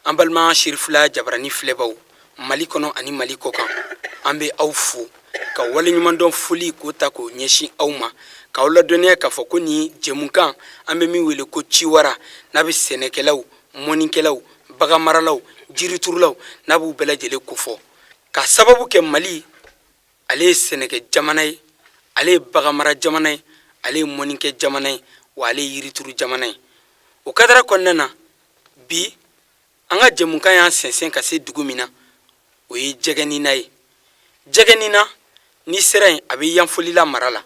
An balima Sherifila Jabarani filɛbaw Mali kɔnɔ ani Mali kɔkan, an bɛ aw fo ka waleɲumandɔn foli k'o ta k'o ɲɛsin aw ma, k'aw ladɔnniya k'a fɔ ko nin jɛmukan an bɛ min wele ko Ciwara, n'a bɛ sɛnɛkɛlaw, mɔnnikɛlaw, baganmaralaw, jiriturulaw, n'a b'u bɛɛ lajɛlen kofɔ, ka sababu kɛ Mali ale ye sɛnɛkɛ jamana ye, ale ye baganmara jamana ye, ale ye mɔnnikɛ jamana ye, wa ale ye yirituru jamana ye. O kadara kɔnɔna na, bi an ka jɛmukan y'an sɛnsɛn ka se dugu min na, o ye Jɛgɛnina ye. Jɛgɛnina, n'i sera yen, a bɛ Yanfolila mara la.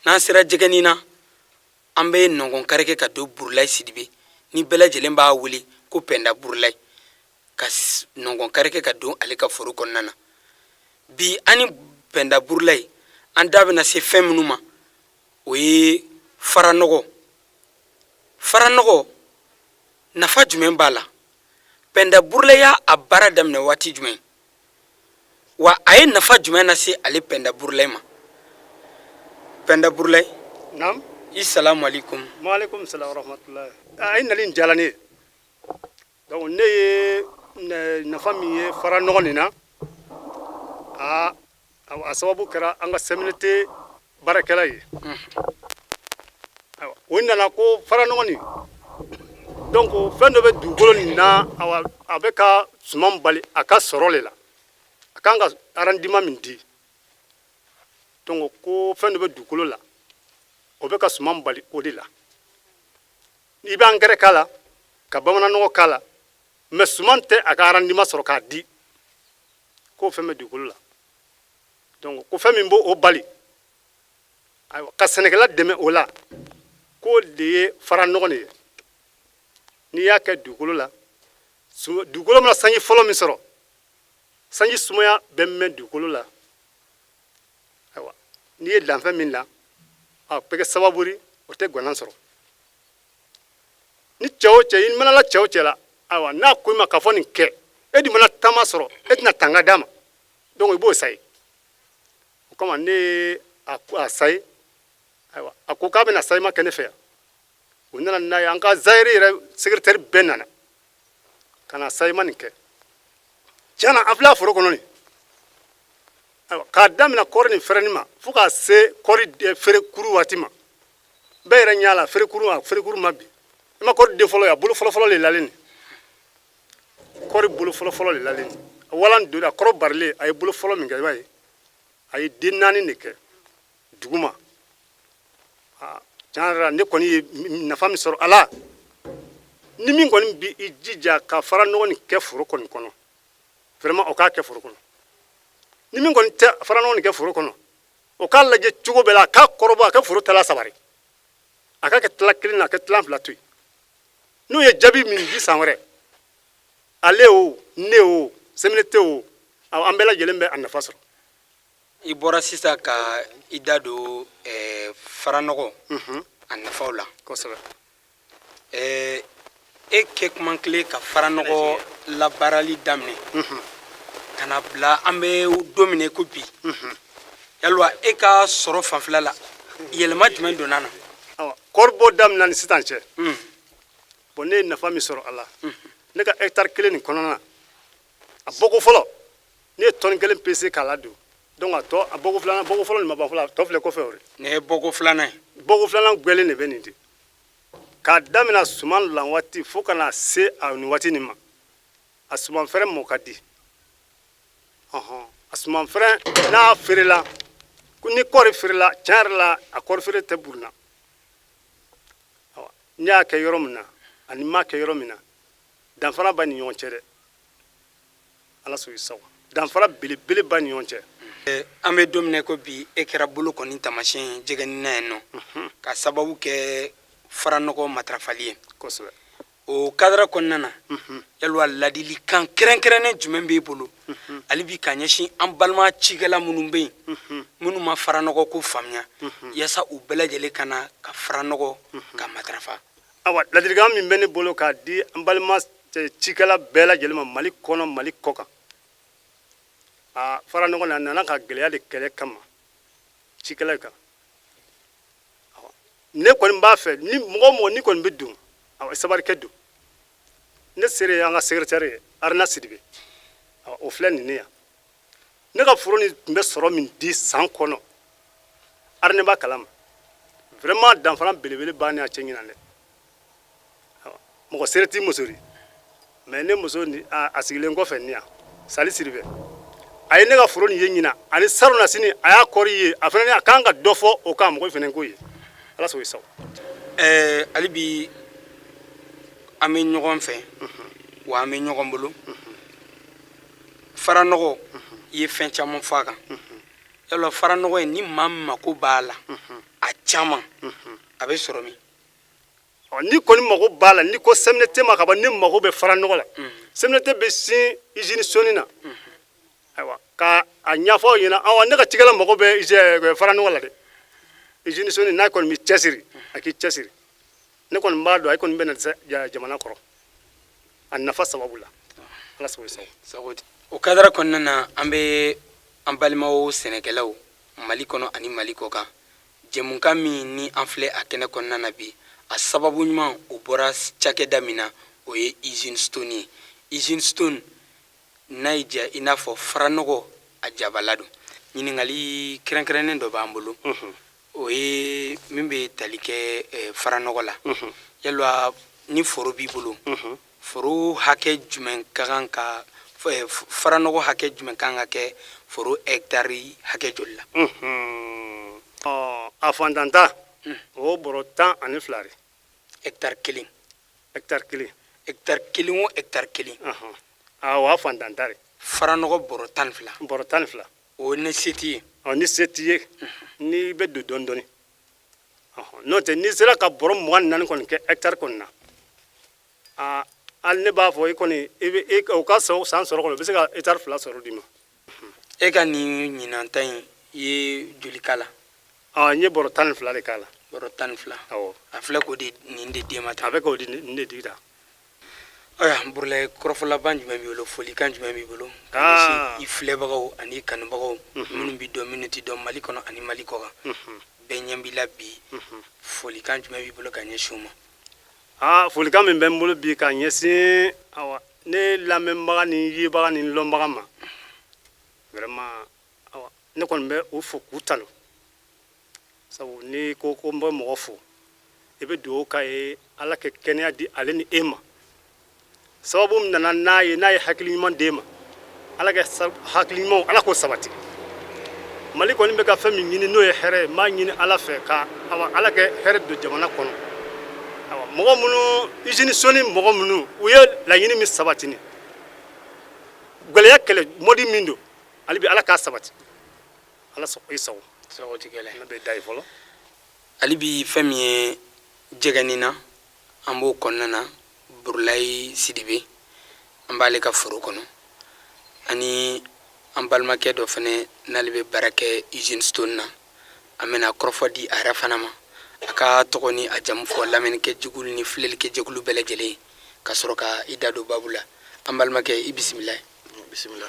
N'an sera Jɛgɛnina, an bɛ nɔngɔn kari kɛ ka don Burulayi Sidibe, ni bɛɛ lajɛlen b'a wele ko Pɛnda Burulayi, ka nɔngɔn kari kɛ ka don ale ka foro kɔnɔna na. Bi an ni Pɛnda Burulayi, an da bɛna se fɛn minnu ma, o ye faranɔgɔ. Faranɔgɔ nafa jumɛn b'a la? Pɛnda Burulayi y'a a baara daminɛ waati jumɛn, wa a ye nafa jumɛn lase ale Pɛnda Burulayi ma? Pɛnda Burulayi? Naam. I salamu alaikum. Waaleykum salam wa rahmatulah. A ye nali in diyara ne ye. Donc ne ye nafa min ye fara nɔgɔ nin na, a sababu kɛra an ka CMDT baarakɛla ye. Ayiwa, o nana ko fara nɔgɔ nin, donc fɛn dɔ bɛ dugukolo nin na, awa, a bɛ ka suman bali a ka sɔrɔ le la, a kan ka rendement min di. Donc ko fɛn dɔ bɛ dugukolo la, o bɛ ka suman bali o de la. I bɛ angɛrɛ k'a la, ka bamanan nɔgɔ k'a la, mais suman tɛ a ka rendement sɔrɔ k'a di, k'o fɛn bɛ dugukolo la. Donc ko fɛn min b'o bali, ayiwa, ka sɛnɛkɛla dɛmɛ o la, k'o de ye fara nɔgɔ nin ye. N'i y'a kɛ dugukolo la, dugukolo mana sanji fɔlɔ min sɔrɔ, sanji sumaya bɛ mɛn dugukolo la. Ayiwa, n'i ye danfɛn min dan, a bɛ kɛ sababu ye o tɛ gwanan sɔrɔ. Ni cɛ o cɛ i mana la cɛ o cɛ la, ayiwa, n'a ko i ma k'a fɔ nin kɛ, e dun mana taama sɔrɔ, e tɛna tanga d'a ma, donc i b'o sayi. O kama ne ye a sayi. Ayiwa, a ko k'a bɛna sayima kɛ ne fɛ yan. U nana n'a ye, an ka zayiri yɛrɛ secrétaire bɛɛ nana ka na sayima nin kɛ. Tiɲɛ na, an filɛ a foro kɔnɔ nin. Ayiwa, k'a daminɛ kɔɔri nin fɛrɛni ma fo k'a se kɔɔri feere kuru waati ma, bɛɛ yɛrɛ ɲɛ la, ferekuru, a ferekuru ma bi. I ma kɔɔri den fɔlɔ ye, a bolo fɔlɔfɔlɔ le lalen nin, kɔɔri bolo fɔlɔfɔlɔ le lalen nin. A walan don, a kɔrɔ barilen, a ye bolo fɔlɔ min kɛ, i b'a ye a ye den naani de kɛ duguma. Aa, tiɲɛ yɛrɛ la, ne kɔni ye nafa min sɔrɔ a la, ni min kɔni bi i jija ka fara nɔgɔ nin kɛ foro kɔni kɔnɔ, vraiment o k'a kɛ foro kɔnɔ. Ni min kɔni tɛ fara nɔgɔ nin kɛ foro kɔnɔ, o k'a lajɛ cogo bɛɛ la a k'a kɔrɔbɔ, a kɛ foro tala saba ye, a k'a kɛ tila kelen na, a kɛ tila fila to yen. N'o ye jaabi min di san wɛrɛ, ale o, ne o, CMDT o, an bɛɛ lajɛlen bɛ a nafa sɔrɔ. I bɔra sisan ka i da don faranɔgɔ a nafaw la. Kosɛbɛ. E kɛ kuma kelen ka faranɔgɔ labaarali daminɛ ka na bila an bɛ don min na ko bi, yalima e ka sɔrɔ fanfɛla la, yɛlɛma jumɛn donna na? Kɔɔri bɔ daminɛ ni sisan cɛ, bon, ne ye nafa min sɔrɔ a la, ne ka hectare kelen nin kɔnɔna na, a bɔko fɔlɔ, ne ye tɔni kelen pese k'a ladon. Donc a tɔ, a bɔko filanan, bɔko fɔlɔ nin ma ban fɔlɔ, a tɔ filɛ kɔfɛ o de. Nin ye bɔko filanan ye. Bɔko filanan gwɛlen de bɛ nin de, k'a daminɛ suman lan waati fo ka na se a nin waati nin ma, a suman fɛrɛ mɔ ka di. Ɔhɔn, a suman fɛrɛ n'a feerela, ko ni kɔɔri feerela, tiɲɛ yɛrɛ la, a kɔɔri feere tɛ buruna. Ne y'a kɛ yɔrɔ min na ani n m'a kɛ yɔrɔ min na, danfara b'a ni ɲɔgɔn cɛ dɛ. Ala sɔn i sago, danfara belebele b'a ni ɲɔgɔn cɛ. An bɛ don min na ko bi, e kɛra bolo kɔni taamasiyɛn ye jɛgɛni na yen nɔ, ka sababu kɛ faranɔgɔ matarafali ye. Kosɛbɛ. O kadara kɔnɔna na, yalwa ladilikan kɛrɛnkɛrɛnnen jumɛn b'e bolo hali bi ka ɲɛsin an balima cikɛla minnu bɛ yen, minnu ma faranɔgɔ ko faamuya, yaasa u bɛɛ lajɛlen ka na ka faranɔgɔ ka matarafa? Awa, ladilikan min bɛ ne bolo k'a di an balima cikɛla bɛɛ lajɛlen ma, Mali kɔnɔ, Mali kɔ kan, a faranɔgɔ na nana ka gɛlɛya de kɛlɛ kama cikɛla kan. Ne kɔni b'a fɛ ni mɔgɔ o mɔgɔ ni kɔni bɛ don, awa, sabari kɛ don. Ne sere an ka secrétaire ye Arina Sidibe, o filɛ nin ne yan. Ne ka foro nin tun bɛ sɔrɔ min di san kɔnɔ, Arina b'a kalama. Vraiment, danfara belebele b'a ni a cɛ ɲinan dɛ. Mɔgɔ sere t'i muso di, mais ne muso ni a sigilen kɔfɛ nin yan, Sali Sidibe, a ye ne ka foro nin ye ɲinan ani salon na sini, a y'a kɔri ye, a fana a kan ka dɔ fɔ o kan, mɔgɔ fana k'o ye. Ala sago i sago. Hali bi an bɛ ɲɔgɔn fɛ wa an bɛ ɲɔgɔn bolo. Faranɔgɔ, i ye fɛn caman fɔ a kan. Yala faranɔgɔ in, ni maa min mako b'a la a caman, a bɛ sɔrɔ min? Ni kɔni mago b'a la, ni ko CMDT ma ka ban, ne mago bɛ faranɔgɔ la, CMDT bɛ sin usine Soni na. Ayiwa, ka a ɲɛfɔ aw ɲɛna, awa, ne ka cikɛla mago bɛ faranɔgɔ la dɛ. Usine Soni n'a kɔni bɛ cɛsiri, a k'i cɛsiri. Ne kɔni b'a dɔn a kɔni bɛ na jamana kɔrɔ a nafa sababu la. Ala sago i sago. O kadara kɔnɔna na, an bɛ an balimaw sɛnɛkɛlaw Mali kɔnɔ ani Mali kɔ kan, jɛmukan min ni an filɛ a kɛnɛ kɔnɔna na bi, a sababu ɲuman o bɔra cakɛda min na, o ye Usine Stone ye. Usine Stone n'a y'i diya, i n'a fɔ faranɔgɔ a jabala don. Ɲininkali kɛrɛnkɛrɛnnen dɔ b'an bolo, o ye min bɛ tali kɛ faranɔgɔ la. Yala ni foro b'i bolo, foro hakɛ jumɛn ka kan ka faranɔgɔ hakɛ jumɛn kan ka kɛ foro hɛkitari hakɛ joli la? A fantanta, o bɔrɔ 12 de. Hɛkitari kelen? Hɛkitari kelen. Hɛkitari kelen o hɛkitari kelen? Awɔ, a fantanta de. Faranɔgɔ bɔrɔ 12? Bɔrɔ 12. O ni se t'i ye? Ɔ, ni se t'i ye, n'i bɛ don dɔɔni dɔɔni. N'o tɛ, n'i sera ka bɔrɔ 24 kɔni kɛ hɛkitari kɔni na, aa, hali ne b'a fɔ i kɔni i bɛ o ka san sɔrɔ kɔnɔ, o bɛ se ka hɛkitari 2 sɔrɔ d'i ma. E ka nin ɲinan ta in, i ye joli k'a la? N ye bɔrɔ 12 de k'a la. Bɔrɔ 12? Awɔ. A filɛ k'o de nin de d'e ma tan? A bɛ k'o di nin de di ta. Ayiwa Burulayi, kɔrɔfɔ laban jumɛn b'i bolo, folikan jumɛn b'i bolo ka ɲɛsin i filɛbagaw ani i kanubagaw, minnu b'i dɔn, minnu t'i dɔn, Mali kɔnɔ ani Mali kɔ kan, bɛɛ ɲɛ b'i la bi? Folikan jumɛn b'i bolo ka ɲɛsin u ma? Aa, folikan min bɛ n bolo bi ka ɲɛsin, awa, ne lamɛnbaga ni yebaga ni lɔnbaga ma, vraiment, awa, ne kɔni bɛ u fo k'u tanu, sabu n'i ko ko n bɛ mɔgɔ fo, i bɛ dugawu k'a ye, Ala ka kɛnɛya di ale ni e ma. Sababu min nana n'a ye, n'a ye hakili ɲuman d'e ma, Ala ka hakili ɲuman, Ala k'o sabati. Mali kɔni bɛ ka fɛn min ɲini, n'o ye hɛrɛ ye, n b'a ɲini Ala fɛ ka, awa, Ala ka hɛrɛ don jamana kɔnɔ. Awa, mɔgɔ minnu, usine Soni mɔgɔ minnu, u ye laɲini min sabati, ni gɛlɛya kɛlɛ mɔdi min don, hali bi Ala k'a sabati. Ala sago i sago. Sago tɛ gɛlɛn. Ne bɛ da ye fɔlɔ. Hali bi, fɛn min ye jɛgɛni na, an b'o kɔnɔna na. Burulayi Sidibe, an b'ale ka foro kɔnɔ, ani an balimakɛ dɔ fɛnɛ n'ale bɛ baara kɛ Usine Stone na. An bɛna kɔrɔfɔ di a yɛrɛ fana ma, a ka tɔgɔ ni a jamu fɔ lamɛnnikɛ jɛkulu ni filɛlikɛ jɛkulu bɛɛ lajɛlen, ka sɔrɔ ka i da don babu la. An balimakɛ, i bisimila. Bisimila.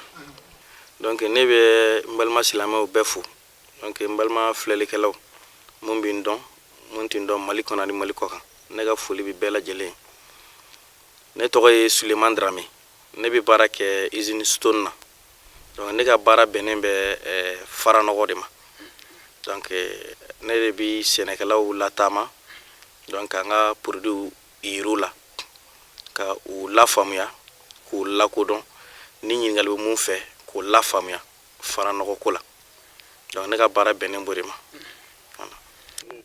Donc ne bɛ n balima silamɛw bɛɛ fo. Donc n balima filɛlikɛlaw, mun bɛ n dɔn, mun tɛ n dɔn, Mali kɔnɔ ani Mali kɔ kan, ne ka foli bɛ bɛɛ lajɛlen. Ne tɔgɔ ye Suleman Darame, ne bɛ baara kɛ usine Stone na. Donc ne ka baara bɛnnen bɛ faranɔgɔ de ma. Donc ne de bɛ sɛnɛkɛlaw lataama, donc k'an ka produit yir'u la, ka u lafaamuya, k'u lakodɔn, ni ɲininkali bɛ mun fɛ, k'u lafaamuya faranɔgɔ ko la. Donc ne ka baara bɛnnen b'o de ma.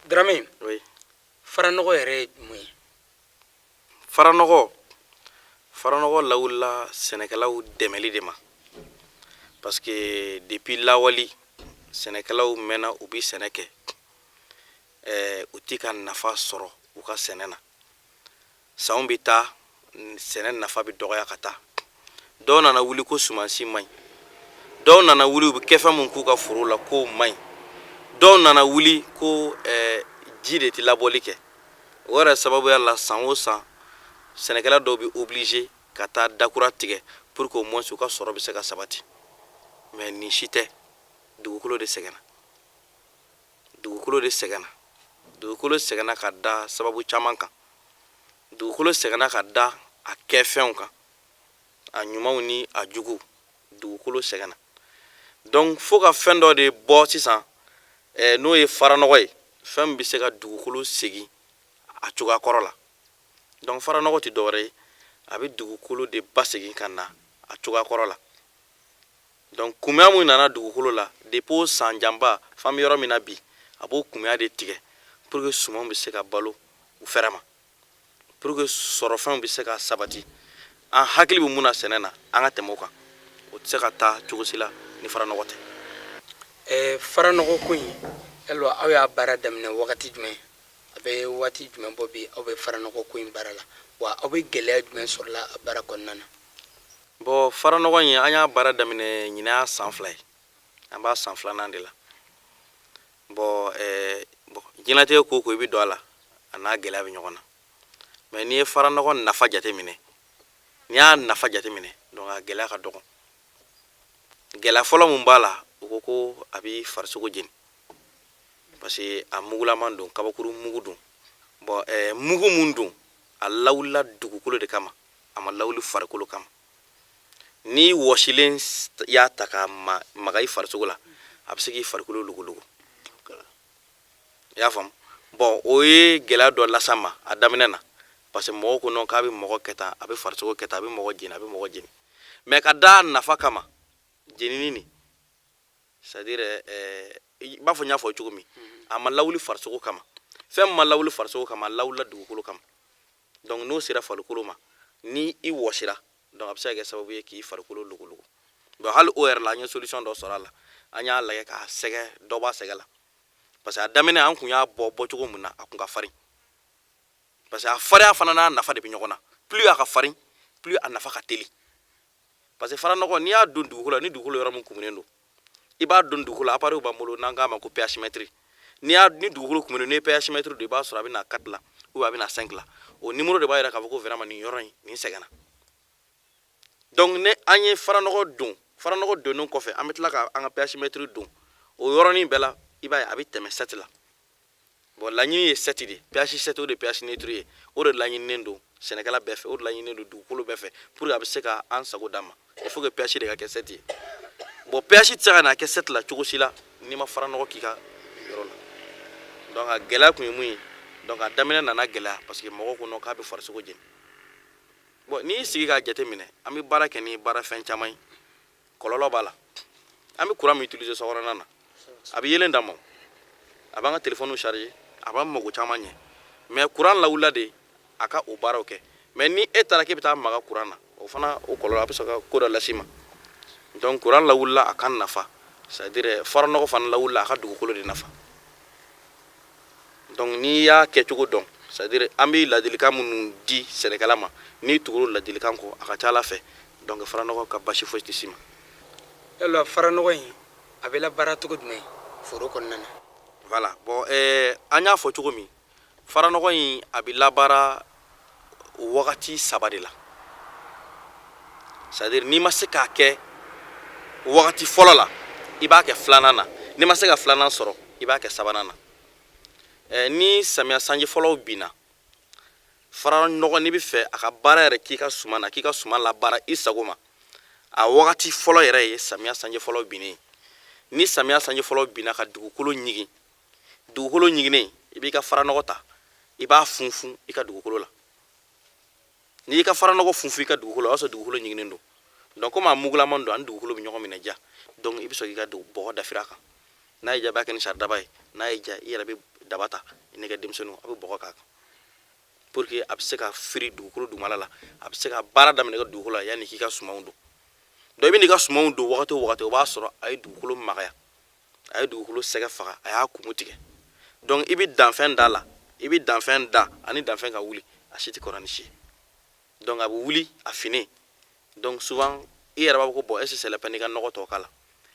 Darame. Oui. Faranɔgɔ yɛrɛ ye mun ye? Faranɔgɔ lawulila sɛnɛkɛlaw dɛmɛli de ma, parce que depuis lawali Sɛnɛkɛlaw mɛnna u bi sɛnɛ kɛ, u ti ka nafa sɔrɔ u ka sɛnɛ na. Sanw bɛ taa, sɛnɛ nafa bɛ dɔgɔya ka taa. Dɔw nana wuli ko sumansi man ɲi, dɔw nana wuli u bɛ kɛfɛn mun k'u ka foro la k'o man ɲi, dɔw nana wuli ko ji de tɛ labɔli kɛ. O yɛrɛ sababuya la, san o san sɛnɛkɛla dɔw bɛ obligé ka taa dakura tigɛ pour que au moins u ka sɔrɔ bɛ se ka sabati. Mais nin si tɛ, dugukolo de sɛgɛnna, dugukolo de sɛgɛnna. Dugukolo sɛgɛnna ka da sababu caman kan. Dugukolo sɛgɛnna ka da a kɛfɛnw kan, a ɲumanw ni a juguw. Dugukolo sɛgɛnna, donc fo ka fɛn dɔ de bɔ sisan, n'o ye faranɔgɔ ye, fɛn min bɛ se ka dugukolo segin a cogoya kɔrɔ la. Donc faranɔgɔ tɛ dɔwɛrɛ ye, a bɛ dugukolo de basegin ka na a cogoya kɔrɔ la. Donc kumuya mun nana dugukolo la depuis o san janba f'an bɛ yɔrɔ min na bi, a b'o kumuya de tigɛ pour que sumanw bɛ se ka balo u fɛrɛ ma, pour que sɔrɔfɛnw bɛ se ka sabati. An hakili bɛ mun na sɛnɛ na, an ka tɛmɛ o kan. O tɛ se ka taa cogo si la ni faranɔgɔ tɛ. Faranɔgɔ ko in, yala aw y'a baara daminɛ wagati jumɛn? A bɛ waati jumɛn bɔ bi aw bɛ faranɔgɔ ko in baara la? Wa aw bɛ gɛlɛya jumɛn sɔrɔla a baara kɔnɔna na? Bon, faranɔgɔ in, an y'a baara daminɛ ɲinɛ y'a san 2 ye, an b'a san filanan de la. Bon, bon, diɲɛlatigɛ ko o ko i bɛ don a la, a n'a gɛlɛya bɛ ɲɔgɔn na. Mais n'i ye faranɔgɔ nafa jateminɛ, n'i y'a nafa jateminɛ, donc a gɛlɛya ka dɔgɔ. Gɛlɛya fɔlɔ mun b'a la, u ko ko a b'i farisogo jeni, parce que a mugulaman don, kabakuru mugu don. Bon, mugu mun don, a lawulila dugukolo de kama, a ma lawuli farikolo kama. Ni wɔsilen y'a ta ka maga i farisogo la, a bɛ se k'i farikolo logologo, i y'a faamu? Bon, o ye gɛlɛya dɔ las'an ma a daminɛ na, parce que mɔgɔw ko non, k'a bɛ mɔgɔ kɛ tan, a bɛ farisogo kɛ tan, a bɛ mɔgɔ jeni, a bɛ mɔgɔ jeni. Mais ka da nafa kama, jenini nin, c'est à dire i b'a fɔ n y'a fɔ cogo min, a ma lawuli farisogo kama. Fɛn min ma lawuli farisogo kama, a lawulila dugukolo kama. Donc n'o sera farikolo ma, ni i wɔsira, donc a bɛ se ka kɛ sababu ye k'i farikolo logologo. Bon, hali o yɛrɛ la, an ye solution dɔ sɔrɔ a la. An y'a lajɛ k'a sɛgɛ, dɔ b'a sɛgɛ la, parce que a daminɛ an kun y'a bɔ bɔcogo mun na, a kun ka farin, parce que a farinya fana n'a nafa de bɛ ɲɔgɔn na. Plus a ka farin, plus a nafa ka teli, parce que faranɔgɔ, n'i y'a don dugukolo la, ni dugukolo yɔrɔ min kumunen don, i b'a don dugukolo la, appareil b'an bolo n'an k'a ma ko pH mètre. N'i y'a ni dugukolo kumunen, n'i ye pH mètre don, i b'a sɔrɔ a bɛ na 4 la ou a bɛ na 5 la. O numéro de b'a yira k'a fɔ ko vraiment nin yɔrɔ in nin sɛgɛnna. Donc ne an ye faranɔgɔ don, faranɔgɔ donnen kɔfɛ, an bɛ tila ka an ka pH mètre don o yɔrɔnin bɛɛ la, i b'a ye a bɛ tɛmɛ 7 la. Bon, laɲini ye 7 de, pH 7, o de pH neutre ye. O de laɲininen don sɛnɛkɛla bɛɛ fɛ, o de laɲininen don dugukolo bɛɛ fɛ. Pour que a bɛ se ka an sago d'an ma, il faut que pH de ka kɛ 7 ye. Bon, pH tɛ se ka na kɛ 7 la cogo si la n'i ma faranɔgɔ k'i ka yɔrɔ la. Donc a gɛlɛya kun ye mun ye? Donc a daminɛ nana gɛlɛya, parce que mɔgɔw ko non, k'a bɛ farisogo jeni. Bon, n'i y'i sigi k'a jateminɛ, an bɛ baara kɛ ni baarafɛn caman ye, kɔlɔlɔ b'a la. An bɛ courant min utiliser sokɔnɔna na, a bɛ yeelen d'an ma, a b'an ka téléphone charger, a b'an mago caman ɲɛ. Mais courant lawulila de a ka o baaraw kɛ. Mais ni e taara k'e bɛ taa maga courant na, o fana o kɔlɔlɔ, a bɛ sɔrɔ ka ko dɔ las'i ma. Donc courant lawulila a ka nafa, c'est à dire faranɔgɔ fana lawulila a ka dugukolo de nafa. Donc n'i y'a kɛcogo dɔn, c'est à dire an bɛ ladilikan minnu di sɛnɛkɛla ma, n'i tugura ladilikan kɔ, a ka ca ala fɛ, donc faranɔgɔ ka basi foyi tɛ s'i ma. Yala faranɔgɔ in, a bɛ labaara cogo jumɛn foro kɔnɔna na? Voilà, bon, an y'a fɔ cogo min, faranɔgɔ in a bɛ labaara wagati saba de la. C'est à dire n'i ma se k'a kɛ wagati fɔlɔ la, i b'a kɛ filanan na. N'i ma se ka filanan sɔrɔ, i b'a kɛ sabanan na. Ni samiya sanji fɔlɔw binna, faranɔgɔ, n'i bɛ fɛ a ka baara yɛrɛ k'i ka suman na, k'i ka suman labaara i sago ma, a wagati fɔlɔ yɛrɛ ye samiya sanji fɔlɔ binnen. Ni samiya sanji fɔlɔ binna ka dugukolo ɲigin, dugukolo ɲiginnen, i b'i ka faranɔgɔ ta, i b'a funfun i ka dugukolo la. N'i y'i ka faranɔgɔ funfun i ka dugukolo la, o y'a sɔrɔ dugukolo ɲiginnen don. Donc komi a mugulaman don, ani dugukolo bɛ ɲɔgɔn minɛ ja, donc i bɛ sɔrɔ k'i ka bɔgɔ dafiri a kan. N'a y'i diya, i b'a kɛ ni saridaba ye. N'a y'i diya, i yɛrɛ bɛ daba ta, i n'i ka denmisɛnninw, a bɛ bɔgɔ k'a kan pour que a bɛ se ka firi dugukolo dugumala la, a bɛ se ka baara daminɛ i ka dugukolo la yanni k'i ka sumanw don. Donc i bɛ n'i ka sumanw don wagati o wagati, o b'a sɔrɔ a ye dugukolo magaya. A ye dugukolo sɛgɛ faga, a y'a kumu tigɛ. Donc i bɛ danfɛn da la, i bɛ danfɛn da ani danfɛn ka wuli, a si tɛ kɔrɔ ni si ye. Donc a bɛ wuli a finen. Donc souvent i yɛrɛ b'a fɔ ko bon, est ce que c'est la peine i ka nɔgɔ tɔ k'a la?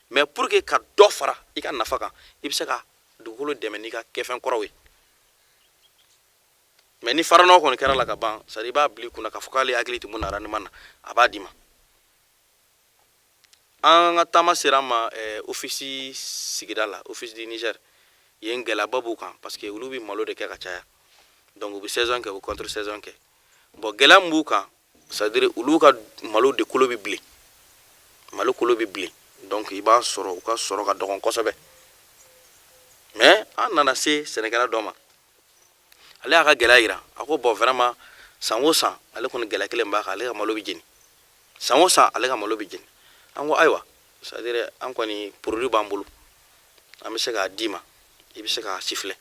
Mais pour que ka dɔ fara i ka nafa kan, i bɛ se ka dugukolo dɛmɛ n'i ka kɛfɛn kɔrɔw ye. Mais ni faranɔgɔ kɔni kɛra la ka ban, c'est à dire i b'a bila i kunna k'a fɔ k'ale hakili tɛ mun na rendement na, a b'a d'i ma. An ka taama sera an ma office sigida la, Office du Niger. Yen gɛlɛyaba b'u kan parce que olu bɛ malo de kɛ ka caya. Donc u bɛ saison kɛ, u bɛ contre saison kɛ. Bon, gɛlɛya min b'u kan, c'est à dire olu ka malo de kolo bɛ bilen, malo kolo bɛ bilen. Donc i b'a sɔrɔ u ka sɔrɔ ka dɔgɔn kosɛbɛ. Mais an nana se sɛnɛkɛla dɔ ma, ale y'a ka gɛlɛya yira. A ko bon, vraiment, san o san ale kɔni gɛlɛya kelen b'a kan, ale ka malo bɛ jeni. San o san ale ka malo bɛ jeni. An ko ayiwa, c'est à dire an kɔni produit b'an bolo, an bɛ se k'a d'i ma, i bɛ se k'a sifilɛ.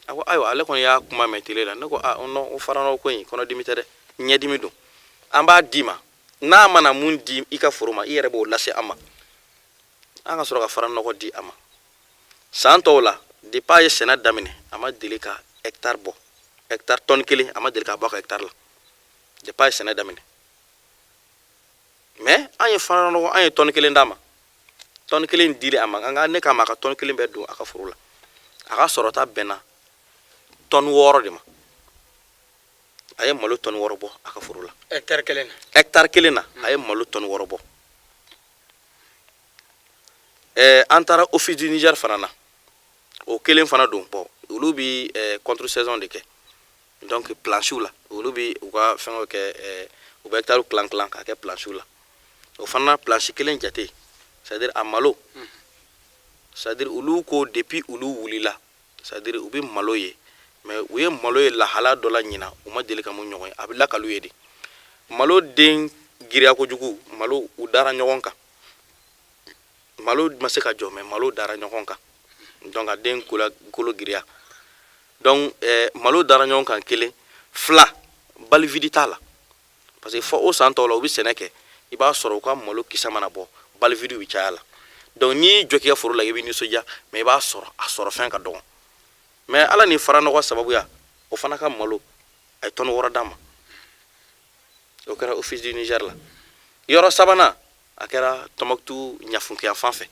A ko ayiwa, ale kɔni y'a kuma mɛn télé la. Ne ko ah non, o faranɔ ko in kɔnɔdimi tɛ dɛ, ɲɛdimi don. An b'a d'i ma, n'a mana mun di i ka foro ma, i yɛrɛ b'o lase an ma. An ka sɔrɔ ka fara nɔgɔ di a ma. San tɔw la, depuis a ye sɛnɛ daminɛ, a ma deli ka hectare bɔ, hectare tonne kelen a ma deli ka bɔ a ka hectare la depuis a ye sɛnɛ daminɛ. Mais an ye fara nɔgɔ, an ye tonne kelen d'a ma. Tonne kelen dili a ma, an ka ne k'a ma a ka tonne kelen bɛɛ don a ka foro la, a ka sɔrɔta bɛnna tonne 6 de ma. A ye malo tonne 6 bɔ a ka foro la. Hectare kelen na? Hectare kelen na, a ye malo tonne 6 bɔ. An taara Office du Niger fana na, o kelen fana don. Bon, olu bi contre saison de kɛ. Donc planches la, olu bi u ka fɛngɛw kɛ, u bɛ hectare kilan kilan k'a kɛ planches la. O fana planche kelen jate, c'est à dire a malo, c'est à dire olu ko depuis olu wulila, c'est à dire u bɛ malo ye, mais u ye malo ye lahala dɔ la ɲina, u ma deli ka mun ɲɔgɔn ye. A bɛ lakalu ye de, malo den giriya kojugu, malo u dara ɲɔgɔn kan, malo ma se ka jɔ, mais malo dara ɲɔgɔn kan. Donc a den kolo giriya. Donc malo dara ɲɔgɔn kan kelen, fila, balle vide t'a la. Parce que fɔ o san tɔw la, u bɛ sɛnɛ kɛ, i b'a sɔrɔ u ka malo kisɛ mana bɔ, balle vide bɛ caya la. Donc n'i y'i jɔ k'i ka foro la, i bɛ nisɔndiya, mais i b'a sɔrɔ a sɔrɔ fɛn ka dɔgɔn. Mais ala ni fara nɔgɔ sababuya, o fana ka malo a ye tonne 6 d'a ma. O kɛra Office du Niger la. Yɔrɔ sabanan, a kɛra Tɔnbɔkutu ɲafunkeya fan fɛ.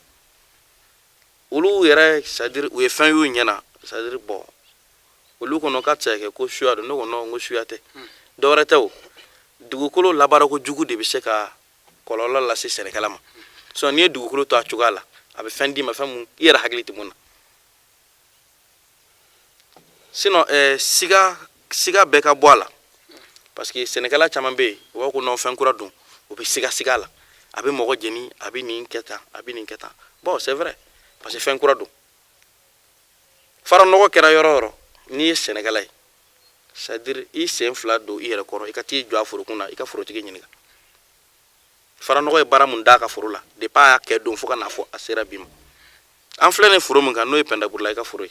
Olu yɛrɛ, c'est à dire u ye fɛn y'u ɲɛna, c'est à dire bon, olu kɔnɔ k'a tɛ se ka kɛ ko suya don. Ne ko non, n ko suya tɛ, dɔwɛrɛ tɛ, o dugukolo labaarako jugu de bɛ se ka kɔlɔlɔ lase sɛnɛkɛla ma. Sinon n'i ye dugukolo to a cogoya la, a bɛ fɛn d'i ma, fɛn mun i yɛrɛ hakili tɛ mun na. Sinon siga siga bɛɛ ka bɔ a la, parce que sɛnɛkɛla caman bɛ yen, u b'a fɔ ko non, fɛn kura don, u bɛ siga siga la, a bɛ mɔgɔ jeni, a bɛ nin kɛ tan, a bɛ nin kɛ tan. Bon, c'est vrai, parce que fɛn kura don. Fara nɔgɔ kɛra yɔrɔ o yɔrɔ, n'i ye sɛnɛkɛla ye, c'est à dire i sen fila don i yɛrɛ kɔrɔ, i ka t'i jɔ a forokun na, i ka forotigi ɲininka fara nɔgɔ ye baara mun d'a ka foro la depuis a y'a kɛ don fo ka n'a fɔ a sera bi ma. An filɛ nin foro min kan, n'o ye Pɛndaburula i ka foro ye,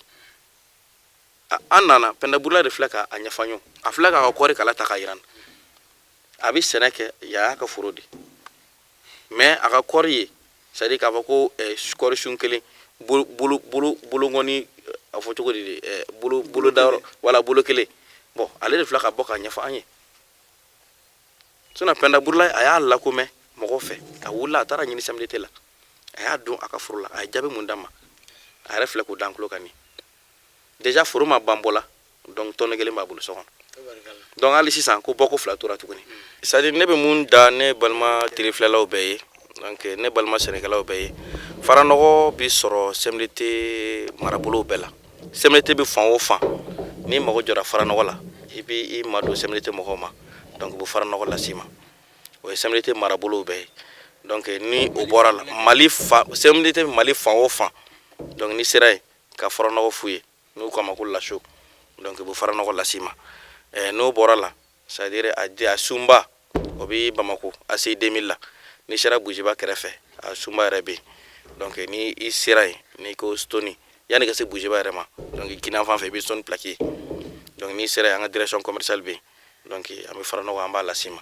an nana Pɛndaburula de filɛ k'a ɲɛfɔ an ye. A filɛ k'a ka kɔɔri kala ta k'a yira n na. A bɛ sɛnɛ kɛ yan, y'a ka foro de, mais a ka kɔɔri ye, c'est à dire k'a fɔ ko kɔɔri sun kelen bolo bolo bolo bolokɔni, a fɔ cogo di de, bolo bolo dayɔrɔ, wala bolo kelen. Bon, ale de filɛ ka bɔ k'a ɲɛfɔ an ye. Sinon Pɛndaburula, a y'a lakomɛ mɔgɔw fɛ, a wulila, a taara ɲini CMDT la, a y'a don a ka foro la. A ye jaabi mun d'a ma, a yɛrɛ filɛ k'o d'an tulo kan nin. Déjà foro ma ban bɔ la, donc tonne kelen b'a bolo so kɔnɔ. Donc hali sisan ko bɔko fila tora tuguni. C'est à dire ne bɛ mun da ne balima telefilɛlaw bɛɛ ye, donc ne balima sɛnɛkɛlaw bɛɛ ye, faranɔgɔ bi sɔrɔ CMDT marabolow bɛɛ la. CMDT bɛ fan o fan, n'i mago jɔra faranɔgɔ la, i b'i i ma don CMDT mɔgɔw ma, donc u bɛ faranɔgɔ las'i ma. O ye CMDT marabolow bɛɛ ye. Donc ni o bɔra la, Mali fa CMDT, Mali fan o fan, donc n'i sera yen ka faranɔgɔ f'u ye, n'u k'a ma ko laso, donc u bɛ faranɔgɔ las'i ma. N'o bɔra la, c'est à dire a sunba, o bɛ Bamako ACI 2000 la. N'i sera Bujiba kɛrɛfɛ, a sunba yɛrɛ bɛ yen. Donc ni i sera yen, n'i ko stone, yanni ka se Bujiba yɛrɛ ma, donc kinin fan fɛ, i bɛ stone plaque ye. Donc n'i sera yen, an ka direction commerciale bɛ yen. Donc an bɛ faranɔgɔ, an b'a las'i ma.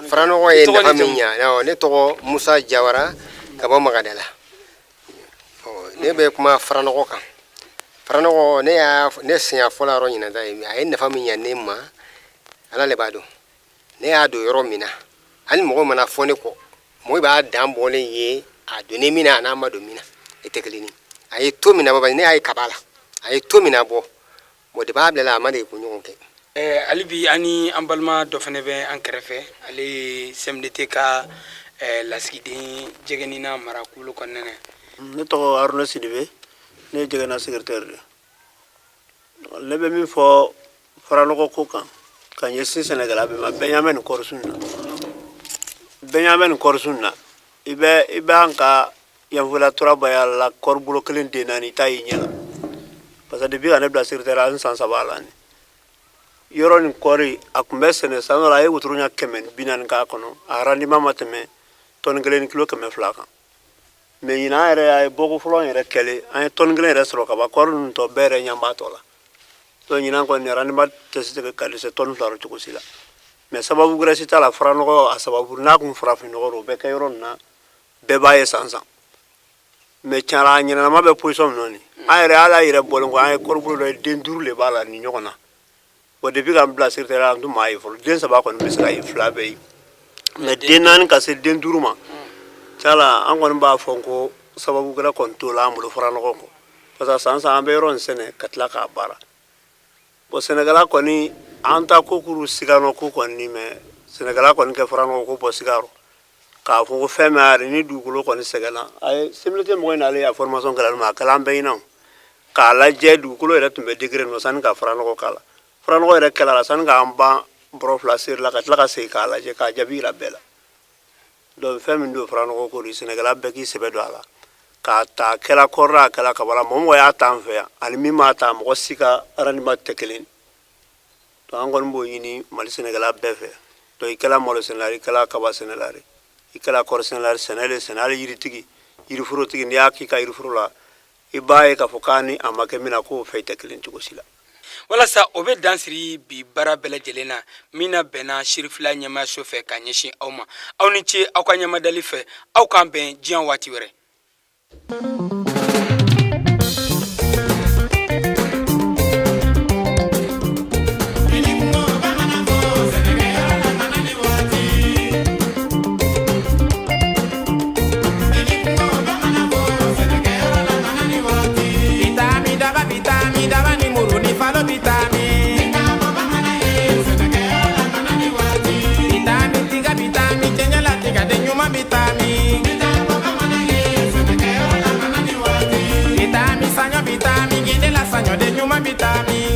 Faranɔgɔ ye nafa min ɲa, ne tɔgɔ Musa Jawara. Ka bɔ Magadala. Ne bɛ kuma faranɔgɔ kan. Faranɔgɔ, ne y'a ne siɲɛ fɔlɔ yɔrɔ ɲinan ta ye. A ye nafa min ɲa ne ma, Ala le b'a dɔn. Ne y'a don yɔrɔ min na, hali mɔgɔ mana fɔ ne kɔ, mɔgɔ b'a dan bɔlen ye, a donnen min na, a n'a ma don min na, e tɛ kelen ye. A ye to min na bɔ, ne y'a ye kaba la, a ye to min na bɔ. Bon, depuis a bilala, a ma dege ko ɲɔgɔn kɛ. Hali bi, an ni an balima dɔ fana bɛ an kɛrɛfɛ. Ale ye CMDT ka lasigiden Jɛgɛnina marakulu kɔnɔna na. Ne tɔgɔ Haruna Sidibe, ne ye Jɛgɛna secrétaire de. Ne bɛ min fɔ faranɔgɔ ko kan ka ɲɛsin sɛnɛkɛla bɛɛ ma, bɛɛ ɲɛ bɛ nin kɔrisun na, bɛɛ ɲɛ bɛ nin kɔrisun na. I bɛ an ka Yanfolila Turabaya la, kɔri bolo kelen den naani, i t'a y'i ɲɛ la, parce que depuis ka ne bila secrétaire la, an san 3 la. Nin yɔrɔ nin kɔri, a tun bɛ sɛnɛ san dɔ la, a ye wotoro ɲɛ 140 k'a kɔnɔ, a rendement ma tɛmɛ tɔni 1 ni kilo 200 kan. Mais ɲinan, an yɛrɛ a ye bɔko fɔlɔ yɛrɛ kɛlen, an ye tɔni 1 yɛrɛ sɔrɔ ka ban. Kɔri ninnu tɔ bɛɛ yɛrɛ ɲɛ b'a tɔ la. Donc ɲinan kɔni, rendement tɛ se ka dɛsɛ tɔni 2 rɔ cogo si la. Mais sababu wɛrɛ si t'a la, faranɔgɔ a sababu. N'a kun farafin nɔgɔ don, o bɛ kɛ yɔrɔ nin na, bɛɛ b'a ye san san. Mais tiɲɛ la, a ɲɛnama bɛ position min na nin, an yɛrɛ, hali a yɛrɛ bɔlen kɔ, an ye kɔri bolo dɔ ye, den duuru de b'a la nin ɲɔgɔn na. Bon, depuis k'an bila secrétaire la, an tun m'a ye fɔlɔ. Den saba kɔni bɛ se ka ye, fila bɛ yen, mais den naani ka se den duuru ma, tiɲɛ la, an kɔni b'a fɔ ko sababu wɛrɛ kɔni t'o la an bolo faranɔgɔ kɔ, parce que san san an bɛ yɔrɔ in sɛnɛ ka tila k'a baara. Bon, sɛnɛkɛla kɔni, an ta ko kuru siganɔ ko kɔni, mais sɛnɛkɛla kɔni kɛ faranɔgɔ ko bɔ siga rɔ k'a fɔ ko fɛn min yɛrɛ ni dugukolo kɔni sɛgɛnna. A ye CMDT mɔgɔ in n'ale a formation kɛla ma, a kɛla an bɛɛ ɲɛna o. K'a lajɛ dugukolo yɛrɛ tun bɛ degré nɔ sanni ka faranɔgɔ k'a la. Faranɔgɔ yɛrɛ kɛla la, sanni k'an ban bɔrɔ 2 seri la, ka tila ka segin k'a lajɛ k'a jaabi yira bɛɛ la. Donc fɛn min don, faranɔgɔ ko de, sɛnɛkɛla bɛɛ k'i sɛbɛ don a la k'a ta. A kɛla kɔri la, a kɛla kaba la, mɔgɔ mɔgɔ y'a ta an fɛ yan ani min m'a ta, mɔgɔ si ka rendement tɛ kelen. Donc an kɔni b'o ɲini Mali sɛnɛkɛla bɛɛ fɛ. Donc i kɛla malo sɛnɛla, i kɛla kaba sɛnɛla, i kɛla kɔri sɛnɛla, sɛnɛ de sɛnɛ. Hali yiritigi, yiriforotigi, n'i y'a k'i ka yiriforo la, i b'a ye k'a fɔ k'a ni a ma kɛ min na, k'o fɛn tɛ kelen cogo si la. Walasa o bɛ dan siri bi baara bɛɛ lajɛlen na min na bɛnna Sirifila ɲɛmaayaso fɛ ka ɲɛsin aw ma. Aw ni ce aw ka ɲɛmadali fɛ. Aw k'an bɛn diɲɛ waati wɛrɛ. Bitami daba, bitami daba ni muru ni falo bitami. Bitami tiga, bitami cɛɲɛla tiga de ɲuman bitami. Bitami saɲɔ, bitami ginde la saɲɔ de ɲuman bitami.